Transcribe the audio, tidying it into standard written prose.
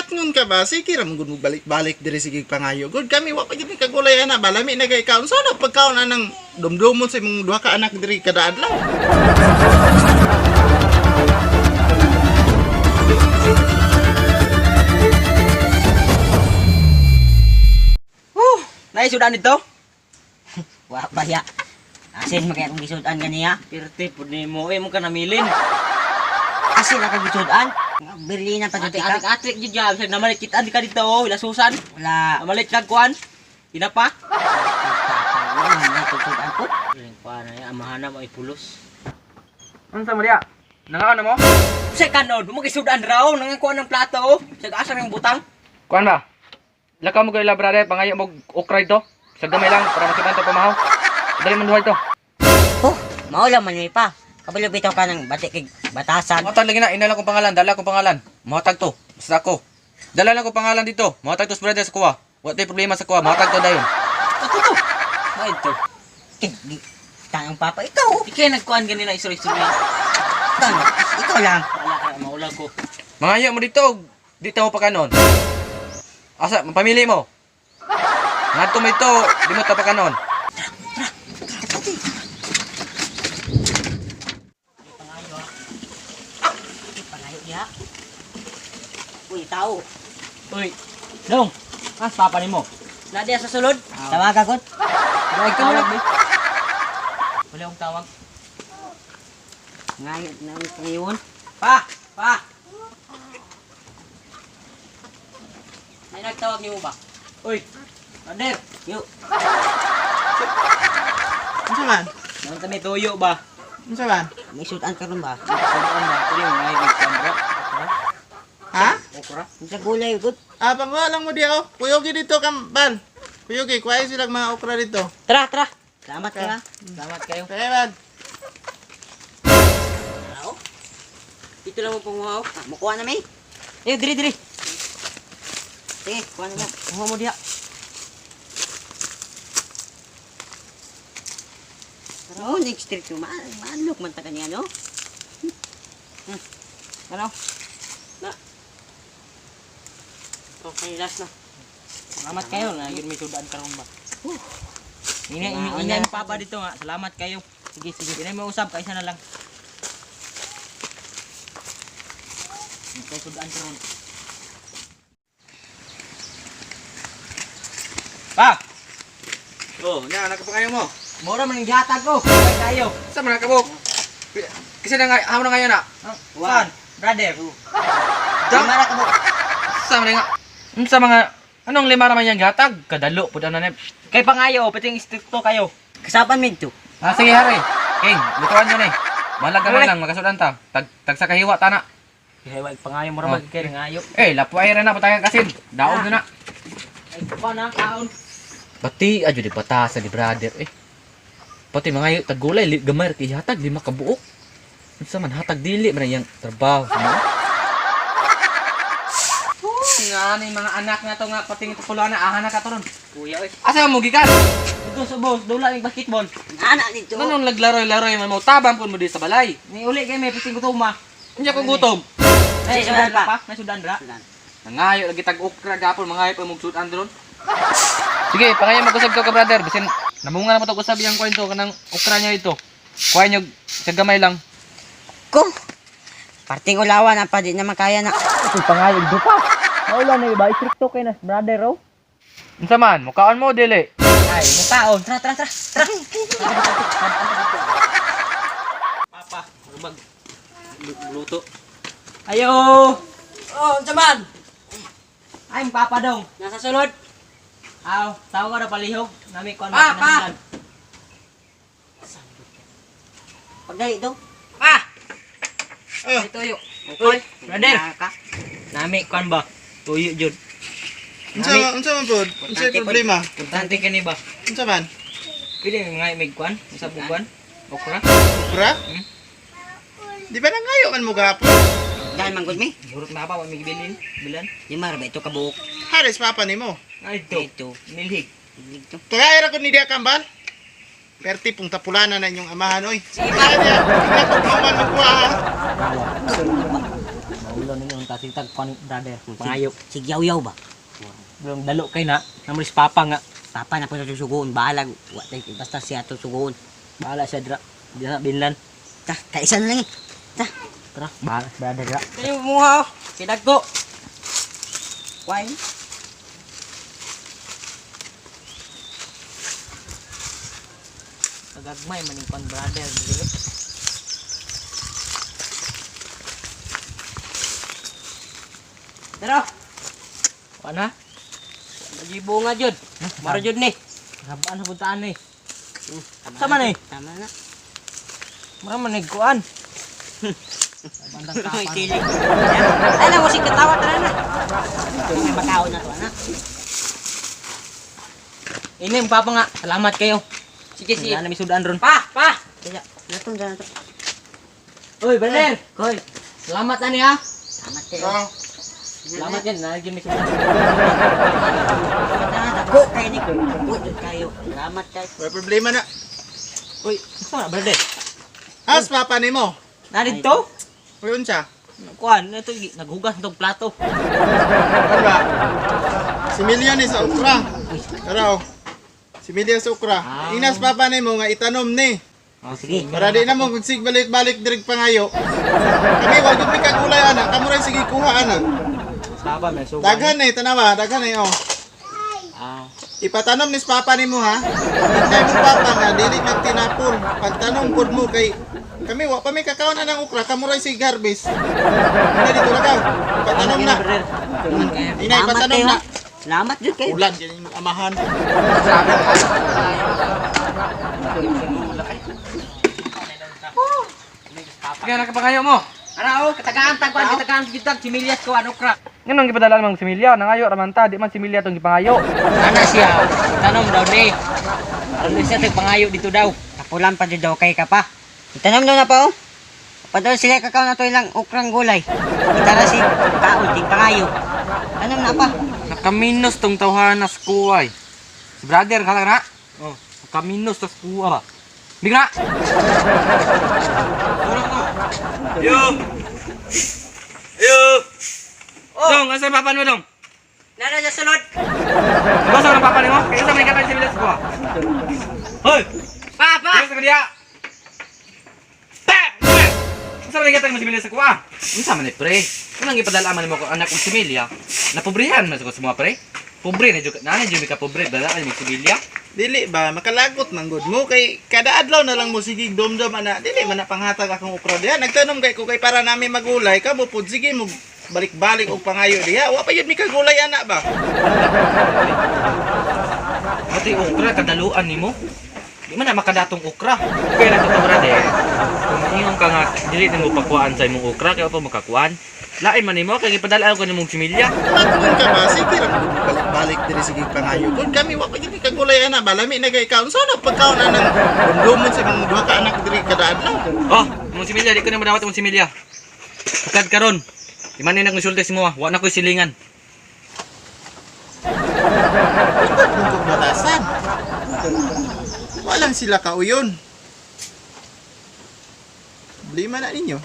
Piatngon ka ba? Sige ra man gud mo balik-balik diri, sige pangayo. Gud kami wa pa gyud mi kagulay ana ba, lami na kay kaon. Sana pagkaon anang dumdumon sa imong duha ka anak diri kada adlaw. Woo! Naisudan dito? Wa pa ya. Asin man kaya akong gisudan ganiya. Pirte pud nimo eh mo ka namilin. Asin akong gisudan. Berlina pa jud Atik ka. atik atik jud ya, bisag namalit kita di ka dito oh, ilasusan. Wala. Namalit kag kuan. Ina pa. Wala na sudan ko. Galing pa na ya, amahana mo ay pulos. Unsa mo diya? Nangaon na mo? Sa kanon, mo gisudan raw nang kuan ng plato oh. Sa asa ng butang. Kuan ba? Lakaw mo kay la brother, pangayo mo og okra dito. Sa gamay lang para masiban to pamahaw. Dali man duha ito. Oh, maula man mi pa. Kabalo bitaw ka ng batik kay batasan. Mohatag lagi na, inala kong pangalan, dala kong pangalan. Mohatag to. Basta ako. Dala lang kong pangalan dito. Mohatag to sa brother sa kuha. Wa tay problema sa kuha, mohatag to dayon. Ito to. Ay ito. Kay tanang papa ikaw. Ikay nagkuan ganina isuri-isuri. Tan, ikaw lang. Wala ka maula ko. Mangayo mo dito og di ta mo pakanon. Asa, pamili mo. Ngadto mo ito, di mo ta pakanon. Pangayo niya. Uy, tao. Uy, dong. Ah, papa nimo. Na diya sa sulod. Tawaga gud. Wala tawag be. Wala akong tawag. Ngayon na ang pangayon. Pa! Pa! May nagtawag niyo ba? Uy! Brother! Yo, Unsa man? Naman kami tuyo ba? Unsa man? may sudan karon ba? Sudan ba? Pwede mo ngay magkandra. Ha? Okra? Sa gulay gud. Ah, panguha lang mo diya oh. Kuyogi dito kam bal. Kuyogi, kuhay silang mga okra dito. Tara, tara! Salamat ka. Salamat kayo. Kaya bal. Tao. Dito lang mo panguha. Ah, mukuha na mi. Eh, diri, diri. Sige, kuha na mo. Panguha mo diha. Oh, next trip to maanlok man ta kaniya no. Ano? Na. Okay, last na. Salamat kayo na yun may sudan karon ba. Ina ina ina yung papa dito nga. Salamat kayo. Sige, sige. Ina mo usab kaysa na lang. May sudan karon. Pa. Oh, nya nakapangayo mo. Mura man ang gihatag ko. Bye kayo. Sa man nakabok? Kasi na nga, hamo na ngayon na. Saan? Brother. Lima ra ka mo. Sa man nga. Unsa mga anong lima ra man yang gatag? Kadalo pud ana ni. Kay pangayo, pati yung stricto kayo. Kasapan mi to. Ah, sige hari. King, lutuan nyo ni. Balag ka man lang, makasudan ta. Tag, tag sa kahiwa ta na. Kay wag pangayo mura Oh. mag kay ngayo. Eh, lapo ay ra na patayan kasin. Daog na na. Ay pa na kaon. Pati adyo di batasa ni brother eh. Pati mga ayo tag gulay li, gamay ra kay hatag lima ka buok. Unsa man hatag dili man yang trabaho mo. Nga ni mga anak na to nga pati nga tupulo na aha na ka to ron. Kuya oy. Asa mo gikan? Ito sa boss, dula ning basketball. Ana dito. Nganong naglaro-laro man mo tabang pud mo di sa balay. Ni uli kay may piting gutoma. Unya kong gutom. Ay, Ay, sudan sudan pa. pa. May sudan ra. Nangayo lagi tag okra gapon mangayo pa mong sudan ron. Sige, pangayo mag-usab ka ka brother bisin namunga na mo tog usab yang kwento kanang okra niya ito. Kuha niyo sa gamay lang. Ko. Parting ulawan ang pa di naman kaya na. Uy, pangayo dupa. Maula na iba, stricto kay nas brother oh. Unsa man, mukaon mo dili. Ay, mutaon. Tara, tara, tara. Tara. Papa, murag luto. Ayo. Oh, unsa man? Ay, papa dong. Nasa sulod. Aw, tawag ka na palihog. Nami kuan Pa, pa. Pagdali do. Pa! Oh, Ay, tuyo. Uy, brother. Ka. Nami kuan ba? Tuyo jud. unsa unsa man pod? Unsa problema? Importante kini ba? Unsa man? Pwede nga may kuan, sa buwan. Okra. Okra? Di ba nangayo man mo gahapon? Dahil man gud mi. Hurot na pa, wa may gibilin. Bilan. Lima ra ba ito kabuok? Haris papa nimo. Ay, ito. Ito. Milhig. Dito. Tagay ra ko ni diya kambal. Perti pong tapulana na inyong amahan oy. Sige niya. Tingnan ko man magkuha ha. Maulan ninyo. ta sitag kuan brother. Pangayo. Sigyaw-yaw ba? Bulong dalo kay na. Namulis papa nga. Papa na po na suguon, bahala. Wa tay basta siya to suguon. Bahala siya dra. Di na binlan. Ta, kaisa na lang eh. Ta. Tara, bahala brother dra. Kayo muha. Kidagko. Why? Kagagmay maning kuan brother. Dili. Tara. Kuan ha? Lagi bunga jud. Maro jud ni. Rabaan sa puntaan ni. Sama na eh. Tama na. Mura man kuan. Bandang Uy, kapan. kilig. Ay, na mo si katawa tara na. May makaon na to ana. Ini yung papa nga. Salamat kayo. Sige, sige. Wala na may sudan ron. Pa, pa. Kaya, natong dyan na to. Uy, brother. Koy. Salamat ani ha. Salamat kayo. Oh, Salamat yan. Nalagyan may sudan. Salamat na. Dako kayo ni. Dako jud kayo. Salamat kayo. may problema na. Uy, saan na brother? As papa nimo. Narito? Uy, unsa? Kuan, ito naghugas nitong plato. Ano ba? Si Milyon ni sa okra. Tara oh. Si Milyon sa okra. Inas papa nimo nga itanom ni. Oh, sige. Para di na mo kung sig balik-balik direk pangayo. Kami wa gud mi kagulay ana, kamo ra sige kuha ana. Papa may sudan. Daghan eh, tanawa, daghan eh oh. Ah. Ipatanom ni sa papa nimo ha. Hintay mo papa nga dili magtinapol. Pagtanom pud mo kay kami wa pa mi kakaon anang okra, kamo ra sige harvest. Hindi dito ra ka. Ipatanom na. Brother. Salamat kayo. Inay, Salamat ipatanom kayo. na. ha. Salamat jud kayo. Ulan ganyan yung amahan. Sige, nakapangayo mo. Ara oh, katagaan tagwan, katagaan gitag simillas ko ano okra. Nganong gipadalaan mang similya, nangayo ramanta, di man similya tong gipangayo. Ana siya. Tanom daw ni. Ano siya tag pangayo dito daw. Kapulan pa jud daw kay ka pa. Itanom daw na pa oh. Padol sila kakao na to ilang okrang gulay. Itara si kaon di pangayo. Tanom na pa. Nakaminos tong tawhana sa kuway. Si brother, kala na? Oh, nakaminos ta sa kuwa ba? Bigla! Yo! Yo! Oh. Dong, asa papa mo dong? Nana sa sulod. Basta ng papa nimo? Kaya sa may katay si Bilas kuwa. Hoy! Pa pa. Bilas ka diya! Pa! Unsa man gatag mo si Bilas sa kuwa? Unsa man ni pre? Unang gipadala man nimo ko anak og similya. Napobrihan man sa ko sa mga pre. Pobre na jud na jud ka pobre dala mo similya. Dili ba makalagot man gud mo kay kada adlaw na lang mo sige domdom ana dili man na panghatag akong okra diha nagtanom kay ko kay para nami magulay kamo pud sige mo balik-balik og pangayo diha wa pa yun mi kagulay ana ba. Pati okra kadaluan nimo. Di man na makadatong okra. Kaya na to brother. Kung ingon ka nga dili nimo pakuan sa imong okra kay pa makakuan. Lain man nimo kay gipadala ko nimong similya. Tumatun ka ba sige ra mo balik-balik diri sige pangayo gud kami wa pa yun mi kagulay ana ba lami na kay kaon sana pagkaon anang dumdumon sa imong duha ka anak diri kada adlaw. Oh, imong similya di ko na madawat imong similya. Pagkad karon. Di man ni nagkonsulta si mo, wa na ko'y silingan. Ba't mong kong batasan? Walang sila kauyon. Problema na ninyo.